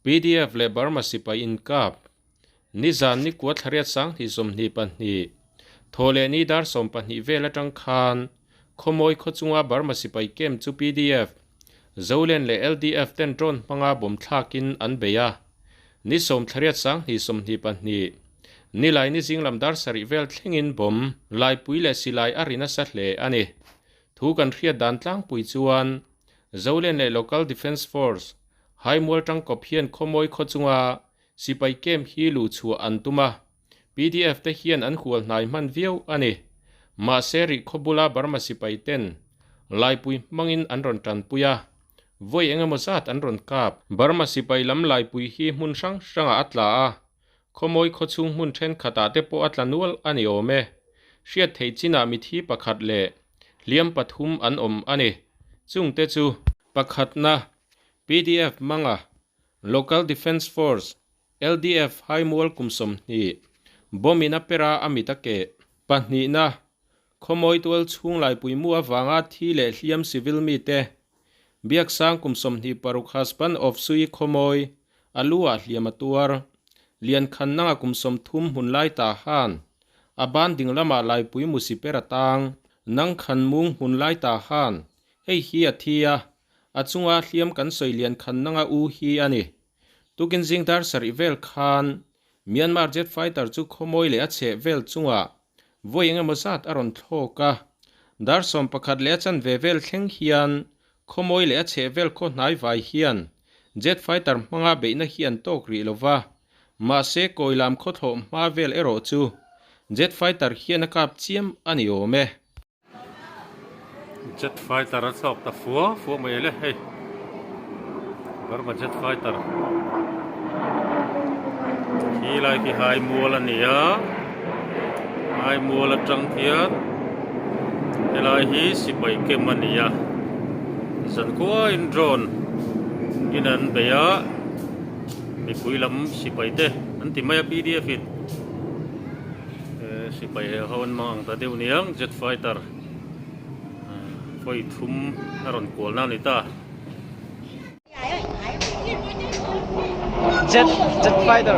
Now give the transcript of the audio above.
Pdf leh Burma sipai inkap nizan nikua thlariat sanghnih 22 thaw leh ni dar 12 vel atang khan khawmawi khaw chunga Burma sipai camp chu pdf Zolen leh LDF ten drone hmanga bawm thlakin an bei a. Ni sawm thlariat sanghnih 22 nilai ni zinglam dar sarih vel thlengin bawm laipui leh silai a ri nasa hle a ni. Thu kan hriat dan tlangpui chuan Zolen leh Local Defence Force Haimual tangkawp hian khawmawi khaw chunga sipai camp hi luh chhuah an tum a. Pdf te hian an hual hnai hman viau a ni. Mahse rih khaw bula Burma sipai ten laipui hmangin an rawn tanpui a, vawi eng emaw zat an rawn kap. Burma sipai lam laipui hi hmun hrang hrangah a tla a, khawmawi khaw chhung hmun thenkhatah te pawh a tla nual a ni awm e. Hriat theih chinah mithi pakhat leh hliam pathum an awm a ni. Chungte chu. Pakhatna, pdf hmanga Local Defence Force, LDF, Haimual kum 20, bomb in a per a, a mit a keh. Pahnihna, Khawmawi tual chhung laipui mu avanga thi leh hliam civil mite, Biaksang kum 26 husband of Sui Khawmawi, a lu ah hliam a tuar. Liankhan nanga kum 30 hmun lai ta han, a ban ding lamah laipui mu si per a tang. Nangkhan mung hmun lai ta han, hei hi a thi a, A chunga hliam kan sawi lian khan nanga u hi a ni. Tukin zing dar sarih vel khan Myanmar jet fighter chu khawmawi leh a chheh vel chungah vawi eng emaw zat a rawn thlawk a. Dar 11 leh a chanve vel thleng hian khawmawi leh a chheh vel khaw hnai vai hian jet fighter hmanga beihna hi an tawk rih lo va. Mahse kawilam khawthlawh hma vel erawh chu jet fighter hian a kap chiam a ni awm e. Jet fighter a chhuak ta fua fua mai le hei Burma jet fighter khi lai khi hai mual a ni a hai mual atang hian helai hi sipai kem a ni a zankuain drone in an bei a mipui lam sipai te an ti mai a pdf in. Sipai he ho an mang ang ta deuh niang jet fighter vawi thum a rawn kual na a ni ta. Jet jet fighter.